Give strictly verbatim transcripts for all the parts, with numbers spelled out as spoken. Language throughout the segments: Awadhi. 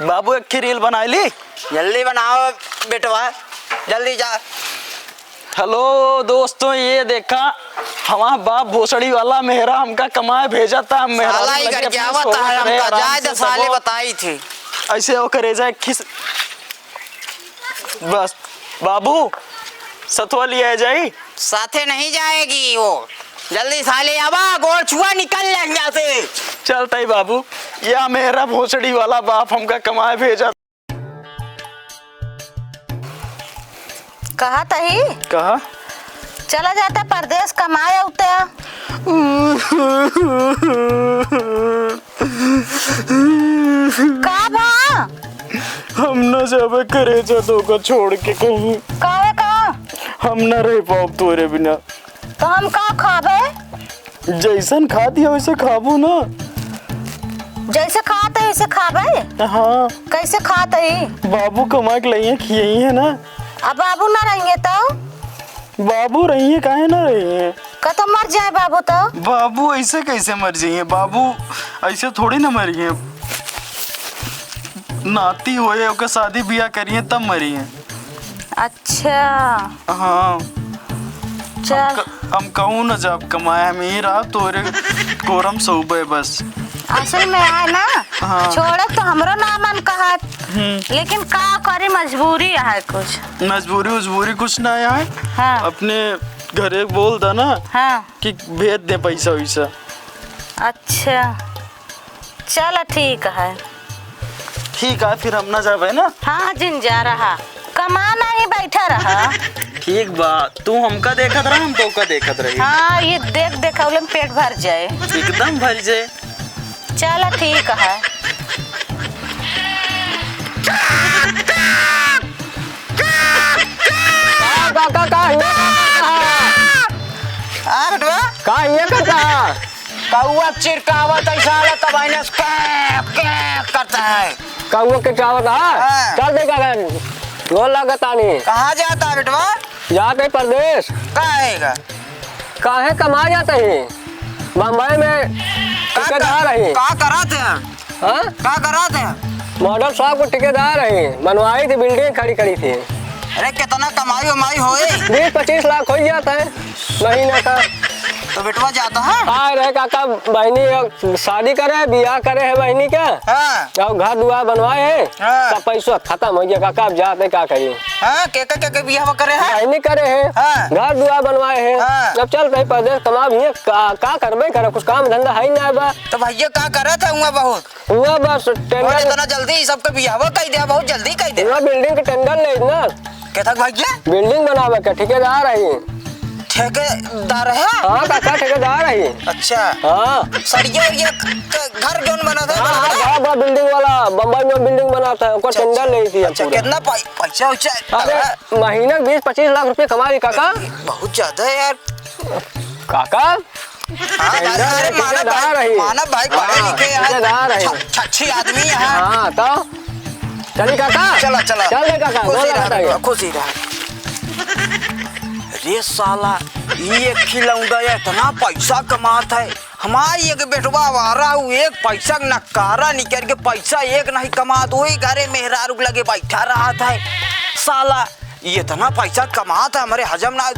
बाबू, एक खी reel बनाइ ली। जल्दी बनाओ बेटवा, जल्दी जा। Hello दोस्तों, ये देखा, हमारा बाप भोसड़ी वाला मेहरा हमका कमाए भेजत है। हम मेहरारू साला ही लगे घर अपने जावत सोवत है, रहे हमका आराम जाए से दे साले सबो। बताई थी। ऐसे ओकरे जाए खिस। बस बाबू, सतुआ लिया जाई। साथे नहीं जाएगी वो। जल्दी साले आवा, गोड़ छुआ, निकल ले यहाँ से। चलता ही बाबू, या मेहरा भोसड़ी वाला बाप हमका कमाए भेजत। कहा तही? कहा? चला जाता परदेस कमाए अउते। का बा? हम न जाबे करेजा तोका छोड़ के कहीं। काहे का? हम न रह पाउब तोरे बिना। तो हम का खाबे? जैसन खाती है वैसे खाबू ना। जैसे खात है वैसे खाबे? हाँ। कैसे खात है? बाबू कमा के लइहे खियई है ना। अब बाबू ना रहिए तो? बाबू रहिए, काहे ना रहिए? का तो मर जाए बाबू तो? बाबू ऐसे कैसे मर जाइए? बाबू ऐसे थोड़ी ना मरिए। नाती होए, ओकर शादी बियाह करिए तब मरिए। अच्छा। हाँ। चल। हम क-, हम कहूँ न जाब कमाए, हम यहीं रहा तोरे कोरम सोबे बस। असल में है ना, हाँ। छोड़े तो हमरो ना मन कहत, हम्म। लेकिन का करी, मजबूरी है कुछ। मजबूरी उजबूरी कुछ ना है। हाँ। अपने घरे बोल दा ना हाँ। कि भेज दे पैसा वैसा। अच्छा। चल ठीक है। ठीक है, फिर हम ना जाबे ना। हाँ, जिन जा रहा, कमा नहीं बैठा रहा। ठीक बा, तू हमका देखत रहा, हम तोका देखत रही। हाँ, ये देख देखौले में पेट भर जाए। एकदम भर जाए। चल ठीक है। का, का, का, का, ये का, का, का? आ, बेटवा। का, ये का, का? कौआ चिरकावत है साला, तब आइने से कैं, कैं करता है। कौआ चिरकावत है? हाँ। चल देखा कर, गोल लागत आनी। कहाँ जाता है बेटवा? जात है परदेस। काहे का? काहे कमा जात है? बम्बई में का ठेकेदार कर-, है। का करत है? हाँ? का करत है? मॉडल शॉप को ठेकेदार है, बनवाई थी, बिल्डिंग खड़ी करी थी। अरे, कितना कमाई वमाई होए? बीस पच्चीस लाख हो जाता है महीना का। तो बेटवा जाता है? आए रहे काका, बहिनी अब शादी करे, बियाह करे है बहिनी के। हाँ। और घर दुआर बनवाए है, हाँ। सब पैसा खत्म हो गया काका, अब जाते का करी? हाँ, के, के, के, के बियाह करे है? बहिनी करे है, हाँ। घर दुआर बनवाए है। हाँ। अब चलते ही परदेस कमा भी है, का, का करबे करे, कुछ काम धंधा है ही ना बा। तो भैया का करत है हुआ बहुत? हुआ बस और टेंडर। इतना जल्दी ई सबके बियाहवा कई दे, बहुत जल्दी कई दे। हुआ बिल्डिंग के टेंडर ले ना। केथक भैया? बिल्डिंग बनावे के ठेकेदार है। ठेकेदार है? हाँ काका, ठेकेदार है। अच्छा। हाँ। सरिया उरिया के घर जौन बनत है, हाँ, हाँ, बड़ा बड़ा? बड़ा, बड़ा बिल्डिंग वाला, बम्बई में बिल्डिंग बनाता है, ओकर अच्छा, टेंडर अच्छा। ले थी अच्छा, पूरा। कितना पै-, पैसा वैसा? अरे, हाँ। महीना बीस पच्चीस लाख रुपये कमा रही काका। बहुत ज्यादा है यार। काका, हाँ, दादा, अरे, मानव भाई, ठेकेदार है। मानव भाई, पढ़े हाँ, लिखे यार, ठेकेदार है। छ-, अच्छी आदमी है। हाँ, तो चली काका। चला, चला। चल दे काका, खुशी गोल रहा, लगता है। बेटवा, खुशी रहा। रे साला, ई एक खिलौंडा है, इतना पैसा कमात है। हमार एक बेटवा आवारा, उ एक पैसा नकारा निकल के पैसा एक नहीं कमात, वही घरे मेहरारू लगे बैठा रहत है। साला, ये इतना पैसा कमात है, हमरे हजम ना।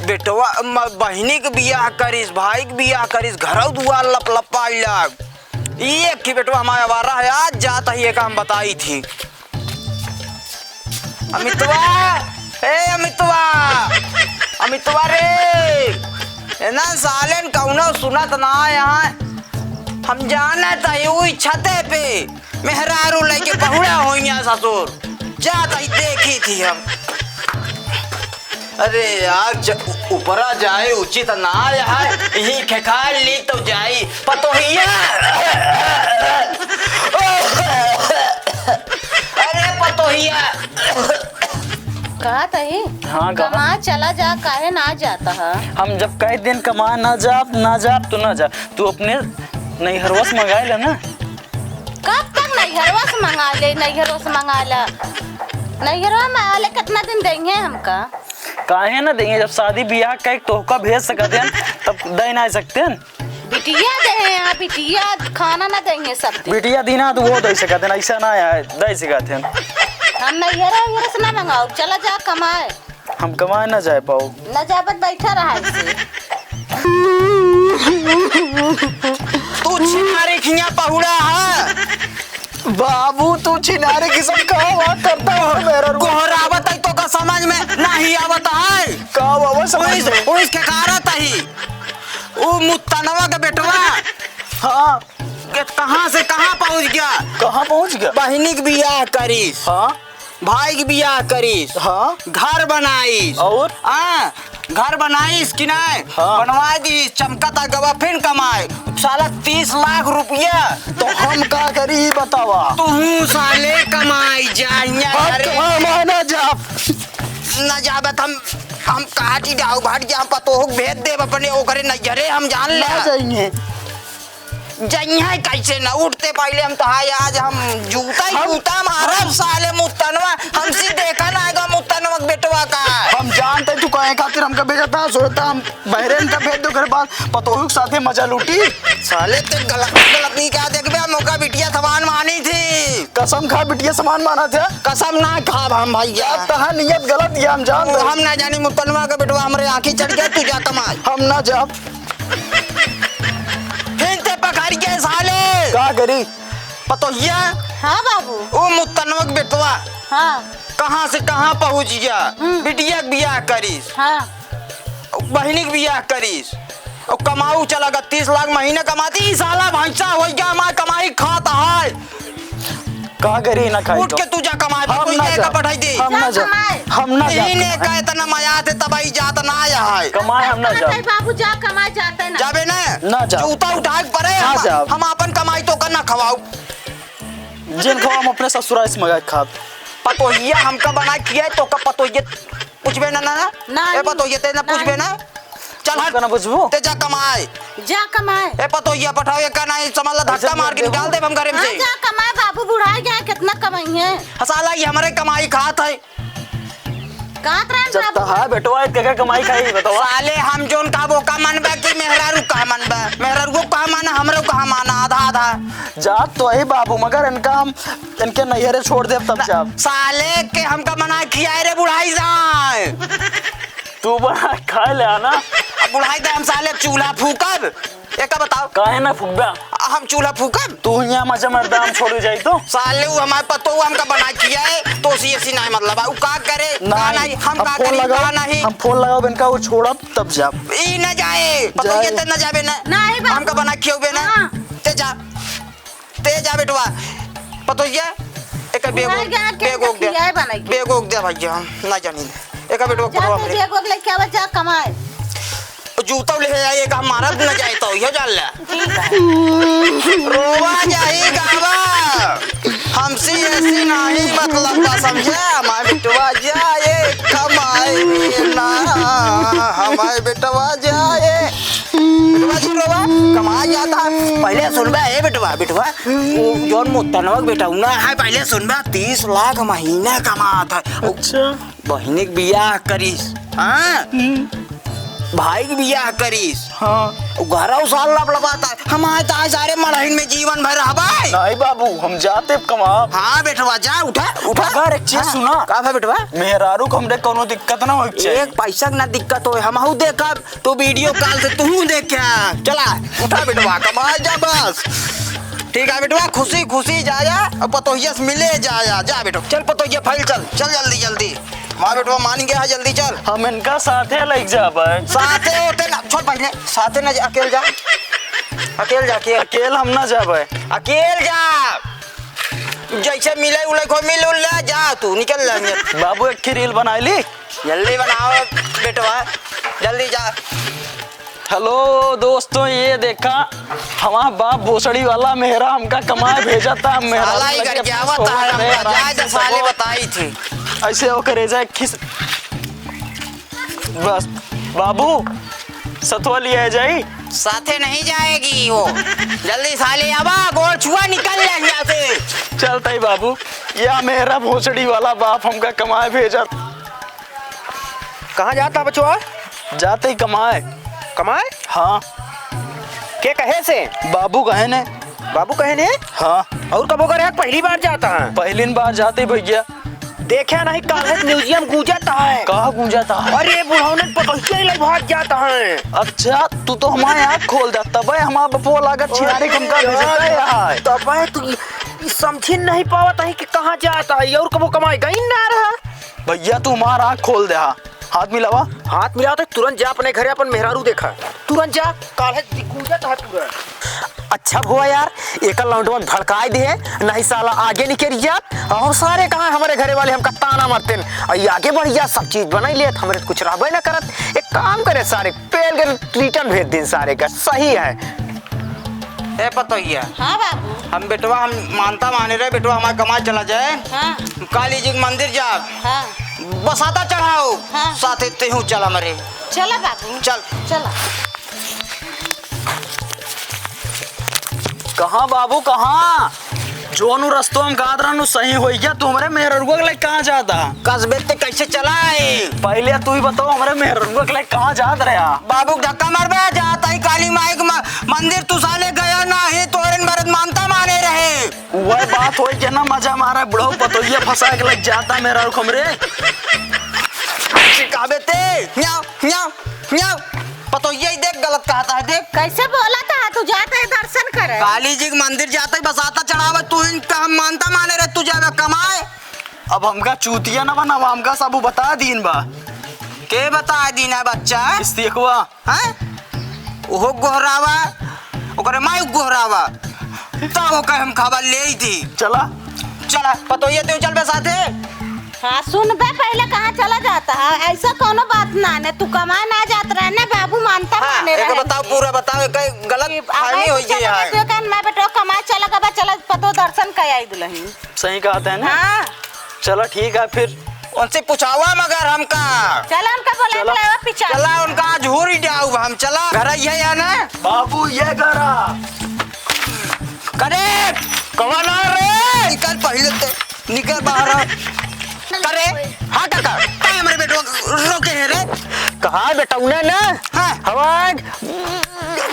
बेटवा, म-, बहिनी के बियाह करिस, भाई के बियाह करिस, घरौ दुआर लपलपाई लाग। ये एक ही बेटवा हमारा आवारा है, आज जात ही एक हम बताई थी। अमितवा, ए अमितवा, अमितवा रे, ए ना सालेन कौनो सुनत ना है यहाँ। हम जानत है उही छते पे मेहरारू लेके बहुड़ा होइया ससुर। जा तई देखी थी हम। अरे यार, ज-, उ-, ऊपरा जाए उचित ना है, यही खेखार ली तो जाई। पतोहिया। अरे पतोहिया। कहा तही? हाँ, कहा। कमा चला जा, काहे ना जाता है? हम जब कह दिन कमा ना जा, ना जा, तू ना जा। तू अपने नैहरवा से मंगाए ले ना। कब तक नैहरवा से मंगा ले, नैहरवा से मंगा ला? नैहरवा में आले कितना दिन देंगे हमका? काहे ना देंगे? जब शादी बियाह कह तोहका भेज सकते हैं, तब दे ना सकते हैं। बिटिया देहे हैं, बिटिया खाना ना देहे हैं सब दिन। बिटिया दीना तो वो दे सकत हैं, ऐसा ना है, दे सकत हैं। हम नैहरे उहरे से ना मंगाओ, चला जा कमाए। हम कमाए ना जाए पाओ। ना जाबत बैठा रहा ऐसे। तू छिनारे खिया पहुड़ा है। बाबू, तू छिनारे किस्म का बात करता है मेरा रू-, गोहरावत है तो का समझ में नहीं आवत है। का बाबा समझ उस, में? उस के कारत है। ऊ मुत्तनवा के बेटवा। हाँ। के कहाँ से कहाँ पहुँच गया? कहाँ पहुँच गया? बहिनी के बियाह करीस। हाँ। भाई के बियाह करीस। हाँ। घर बनाईस। और? हाँ, घर बनाईस कि नहीं? हाँ। बनवा दी, चमकता गवा फिर कमाए। साला तीस लाख रुपया। तो हम का करी, ई बतावा। तू साले कमाई जा, हियाँ हम अरे। कमाए ना जा। ना जाबत हम, हम काटी डाउ भाट जा, हम पतोह के भेज देब अपने ओकरे नैहरे, हम जान ले। ना जाइए। जइहे कैसे न उठते पहिले हम तो हाय, आज हम जूता ही हम जूता मारब साले मुत्तनवा, हमसे देखा ना आएगा मुत्तनवा के बेटवा का। हम जानते तू काहे खातिर हमका भेजता, सोचता हम बहरेन का भेज दो घर बात, पतोहू के साथे मजा लूटी। साले ते गलत, गलत नहीं क्या देखबे, हम ओका बिटिया समान मानी थी। कसम खा बिटिया समान माना था। कसम ना खाब हम भैया। तहा नियत गलत ये हम जान ओ, दे। हम ना जानी मुत्तनवा का बेटवा हमरे आँखी चढ़ गया, तू जा कमाए। हम ना जाब। फिर ते पकड़ के साले। का करी? पतोहिया। हाँ बाबू। ओ मुत्तनवा के बेटवा। हाँ। कहाँ से कहाँ पहुँच गया? हम्म। बिटिया के बियाह करीस। हाँ। बहिनी के बियाह करीस। और कमाऊ चला गया, तीस लाख महीना कमाती, ई साला भैंसा हो गया, हमार कमाई खात है। का करी ना खाई उठ तो? के तू जा कमाए, हम कोई ना जाए का जाब। पठाई दे। हम जा ना जाब। कमाए। हम ना जाब यही ने कमाए। का इतना मया थे, तब आई जात ना आया है। कमाए हम ना जाब। नहीं बाबू, जा कमाए, जाते ना। जाबे ना? ना जाब। जूता उठा के परे ना हम, जाब। हम अपन कमाई तो का ना खवाऊ। जिन खवाओ हम अपने ससुराल से मंगा के खाब। पतोहिया हमका बना किया है, तो का पतोहिया पूछबे ना, ना, ना? नहीं। ए पतोहिया, ते ना नहीं। पूछबे ना? चल हट। का ना पूछबो? ते जा कमाए। जा कमाए। ए पतोहिया, पठाओ, ये का नहीं समझ ला, धक्का मार के निकाल देब हम घरे में हाँ, से। जा कमाए बाबू, बुढ़ाई गया, कितना कमाई है? हाँ, साला, ये हमरे कमाई खात है। खात रहे जब बाबू। तहा बेटवा है, के का कमाई खाई, बतावा? साले, हम जोन का वो का मन बा कि मेहरारू का मन बा? मेहरारू का मन, हमरो का मन, आधा, आधा। जात तो है बाबू, मगर इनका हम, इनके नैहरे छोड़ देब तब ना, जाब। साले के हमका मना किया है रे बुढ़ाई जाए। तू बना खा ले आना। अब बुढ़ाई दे हम साले चूल्हा फूकब। एका बताओ। काहे ना फूकबा? हम चूल्हा फूकब? तू हियाँ मजा मरदा, हम छोड़ जाई तो। साले उ हमारे पतो उ हमका बना किया है, तो सी ऐसी नहीं मतलब, उ का करे, का नहीं, नहीं, हम हम का फोन करी, लगाओ, का नहीं। हम फोन लगाओ इनका, वो छोड़ब तब जाब। ई ना जाए, पतो जाए। ये ते ना जाबे ना। नहीं बाबू। हमका बना खियाबे ना। हाँ। ते जा। ते जा बेटवा, पतोहिया, एक बैग, भाई, ओग, जा के बैग ओग दे। खियाए बनाई के। बैग ओग दे भैया, हम ना जानी। एक बेटवा जा पकड़ो तू हमरे। बैग ओग लेके आवा, जा कमाए। जूता ले आए, एक हमारा न जाए तो, यो जान ले। ठीक है। रोवा जाई गावा, हमसे ऐसी नहीं मतलब बा, समझे? हमारे बेटवा जाए कमाए ना, हमारे बेटवा जाए। बेटवा जी, बेटवा, कमाए जाता। पहले सुनबा, ए बेटवा, बेटवा, वो जौन मोतनवा के बेटा, उ ना है, पहले सुनबा, तीस लाख महीना कमात है। अच्छा। बहिनी के बियाह करीस, हाँ? हम्म। भाई के बियाह करीस। हाँ। उ घरौ साल लपलपाता है। हम आए तो आज सारे मड़हिन में जीवन भर रहबे। नहीं बाबू, हम जाते कमाब। हाँ बेटवा, जा, उठा, उठा। मगर एक चीज हाँ। सुना। का भा बेटवा? मेहरारू को हमरे कौनो दिक्कत ना होए के चाहिए। एक पैसा के ना दिक्कत होए, हमहू देखब। तू video call से तू देख के आ। चला, उठा बेटवा, कमाए जा बस। ठीक है बेटवा, खुशी खुशी जाया और पतोहिया से मिले जाया। जा बेटवा, चल पतोहिया, फैल चल, चल जल्दी जल्दी। हमार बेटवा मान गया है, जल्दी चल। हम इनका साथे लेके जाबे। साथे होते ना, छोड़ पहले, साथे ना जा, अकेल जा, अकेल जा, अकेल। अकेल हम ना जाबे। अकेल जा, जैसे मिले उले को मिल उल ले जा, तू निकल जा। बाबू एक खी reel बनाई ली। जल्दी बनाओ बेटवा, जल्दी जा। Hello दोस्तों, ये देखा हमारा बाप भोसड़ी वाला मेहरा हमका कमाए भेजत है। मेहरा साला ही लगे घर अपने क्या सोबत होता है, रहे, हमका आराम जाए से तो साले सोबत। बताई थी। ऐसे ओकरे जाए खिस, बस बाबू सथवा लिया जाई। साथे नहीं जाएगी वो। जल्दी साले आवा, गोड़ छुआ निकल ले यहाँ से। चलता ही बाबू, या मेहरा भोसड़ी वाला बाप हमका कमाए भेजत। कहाँ जाता बचवा? जाते ही कमाए। कमाए? हाँ। के कहे से? बाबू कहे ने। बाबू कहे ने? हाँ। और कबो करे है? पहली बार जाता है। पहली बार जाते भैया। देखे नहीं, काहे म्यूजियम गूंजता है। कहाँ गूंजता है? अरे बुढ़ौने पतोहिया ले भाग जाता है। अच्छा, तू तो हमारे आँख खोल दे, तबे हमार बपुआ लागत छिनारी खमका भेजता है यहाँ। तबे तू ई समझी नहीं पावत है कि कहाँ जाता है और कबो कमाए गई ना रहा। भैया, तू हमार आँख खोल दे, हाँ। हाथ मिलावा। हाथ मिलावा तो तुरंत जा अपने घरे अपन मेहरारू देखा। तुरंत जा, काहे गूंजत है पूरा। अच्छा हुआ यार, एकर लौंडवन भड़काई दे, नहीं साला आगे निकल जात। और सारे कहाँ हमारे घरे वाले हमका ताना मारते हैं, और ये आगे बढ़ जा, सब चीज बनाई लेत, हमरे कुछ रहबे ना करत। एक काम करे सारे, पेल के रिटर्न भेज दिन सारे का, सही है। ए पतोहिया। हाँ बाबू। हम बेटवा, हम मानता माने रहे, बेटवा हमार कमाए चला जाए। हाँ। काली जी के मंदिर जा। हाँ। बसाता चढ़ाओ। हाँ। साथे तेहू चला मरे। चला बाबू। चल। चला। कहाँ बाबू, कहाँ? जोन उ रस्तो हम गात रहन, उ सही होई गया? तू हमरे मेहररुआ के लेके कहाँ जाता? कसबे ते कैसे चला है? पहले तू ही बताओ, हमरे मेहररुआ के लेके कहाँ जात रहा? बाबू धक्का मारबे, जात ही काली माई के म-, मंदिर तू साले गया ना ही, तोहरे मरद मानता माने रहे। वह बात होई के ना मजा मारा, बुढ़ऊ पतोहिया फंसा के लेके जाता मेहररुआ हमरे। सिखाबे ते, न्याव, न्याव, न्याव। पतोहिया ही देख गलत कहता है, देख। कैसे बोला था, तू जाता है दर्शन करे। काली जी के मंदिर जाता ही बसाता चढ़ावा, तू इनका हम मानता माने रहे, तू जावे कमाए। अब हमका चूतिया ना बनावा, हमका सब बता दीन बा। के बता दीन है बच्चा? इस देखवा। हैं? ओहो गोहरावा, ओकरे माई गोहरावा। तब ओकर हम खबर ले ही थी। चला। चला, पतोहिया तू चल बे साथे। हाँ, सुन बे, पहले कहाँ चला जाता है? ऐसा कोनो बात ना ने, तू कमाए ना जात रहे ने, बाबू मानता हाँ, माने एक रहे। बताओ, पूरा बताओ, एक गलत कि अब फहमी ऐसे होई गई चला है। जाते हो, कहन मैं बेटो कमाए चला गबा, चला पतो दर्शन कर आई दुल्हन। सही कहते हैं ना? हाँ। चला ठीक है फिर। उनसे पूछावा मगर हमका। चला उनका बोला चला। के लावा पिछा। चला उनका आज होरी जाऊ हम, चला। घर ये है ना? बाबू ये घर आ। करे, कवन आ रे? निकल पहले ते, निकल बाहर आ। करे, हाँ काका, का हमरे बेटवा रोके है रे? कहा बेटा, उन्हें ना, हाँ। हवा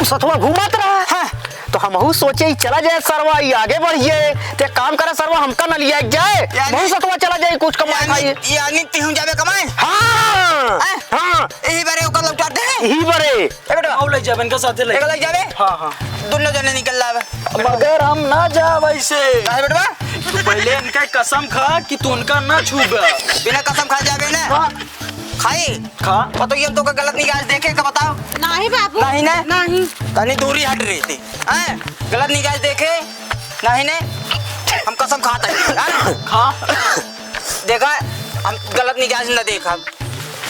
सतुआ घूमत रहा। हाँ। तो हमहू सोचे, ई चला जाए सरवा, ई आगे बढ़िए। ते काम करे सरवा, हमका न लिया जाए। यानी हमहू सतुआ चला जाए, कुछ कमाए यानी, खाइए। यानी तिहू जाबे कमाए? हाँ। हैं? हाँ। यही बारे ओकर लौटा दे। यही बारे। ए बेटवा। आओ, ले जाबे, इनका साथे ले। एक लग जाबे? हाँ, हाँ। दोनों जने निकल लावे। मगर हम ना जाब ऐसे। काहे बेटवा? तू पहले इनका कसम खा कि तू उनका ना छूबे। बिना कसम खा जाबे ना? हाँ। खाई? खा। पतोहिया, हम तोका गलत निगाह से देखे का बताओ? नहीं बाबू। नहीं ना? नहीं। तनी दूरी हट रही थी। हैं? गलत निगाह से देखे? नहीं ने? हम कसम खाता है। हैं? खा। देखा, हम गलत निगाह से न देखा।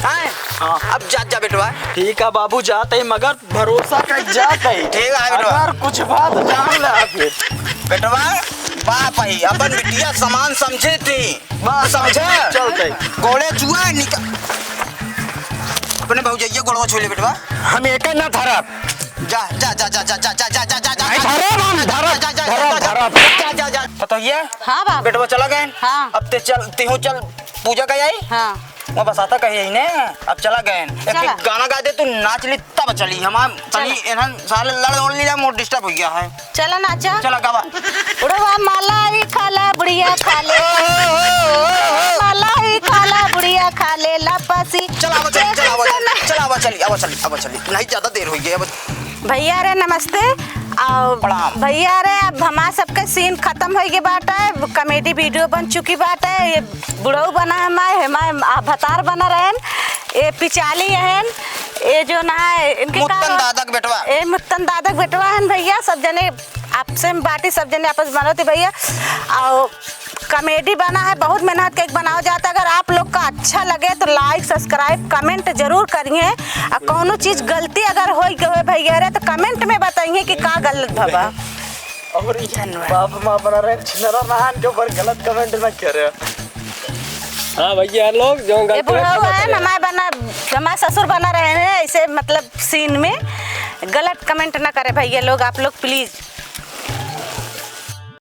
हैं? हाँ। अब जा, जा बेटवा। ठीक है बाबू, जाते ही मगर भरोसा कर जाते ही। ठीक है बेटवा। अगर कुछ बात जान ले फिर। बेटवा, बाप है, अपन बिटिया समान समझे थी। बस, समझा? चल तई। गोड़े छुआ निकल। अपने भौजैया गोड़वा छू ले बेटवा। हम एके ना धरब। जा, जा, जा। नहीं धरब हम, धरब, जा, जा, जा, धरब, जा, जा, धरब। जा, जा, जा। पतोहिया? हाँ बाबू। बेटवा चला गए? हाँ। अब ते चल, तेहू चल, पूजा का आई? हाँ। वहाँ बसाता कही यही ने, अब चला गए। एक चला। गाना गा दे, तू नाच ली। तब चली, हमार तनी चला। एनहन साले लड़ ओड़ लीला, मोर disturb हो गया है। चला नाचा। चला गावा। बुढ़वा मलाई खाला, बुढ़िया खाले। ओ, ओ, ओ, ओ, ओ। मलाई खाला, बुढ़िया खाले, लपसी। चला, आवा चली, चला, आवा चली, चला, आवा चली, आवा चली, आवा चली। नहीं, ज्यादा देर हो गई, अब। भैया रे नमस्ते। और प्रणाम। भैया रे, अब हमार सबके scene खत्म हो गए बाटे, comedy video बन चुकी बाटे। ये बुढ़ऊ बना है माय, है माय, आ, भतार बना रहन। ए पिचाली हन, ए जो ना है, इनके का मुत्तन दादा के बेटवा। ए मुत्तन दादा के बेटवा हन भैया, सब जने आपसे में बाटी, सब जने आपस में बनत है भैया। और comedy बना है, बहुत मेहनत के बनावा जाता है। अगर आप लोग का अच्छा लगे तो like, subscribe, comment जरूर करिए। और कौनो चीज गलती अगर होई गए भैया रे तो comment में बताइए कि का गलत भवा। और ये धन्यवाद। बाप माँ बना रहे, छिनरा नहान के ऊपर गलत comment ना करे। हाँ भैया लोग, जो ये गलती बुढ़ऊ होती है है, ना, हमारे बना, हमारे ससुर बना रहे हैं ऐसे, मतलब, scene में गलत comment ना करे भैया लोग, आप लोग please।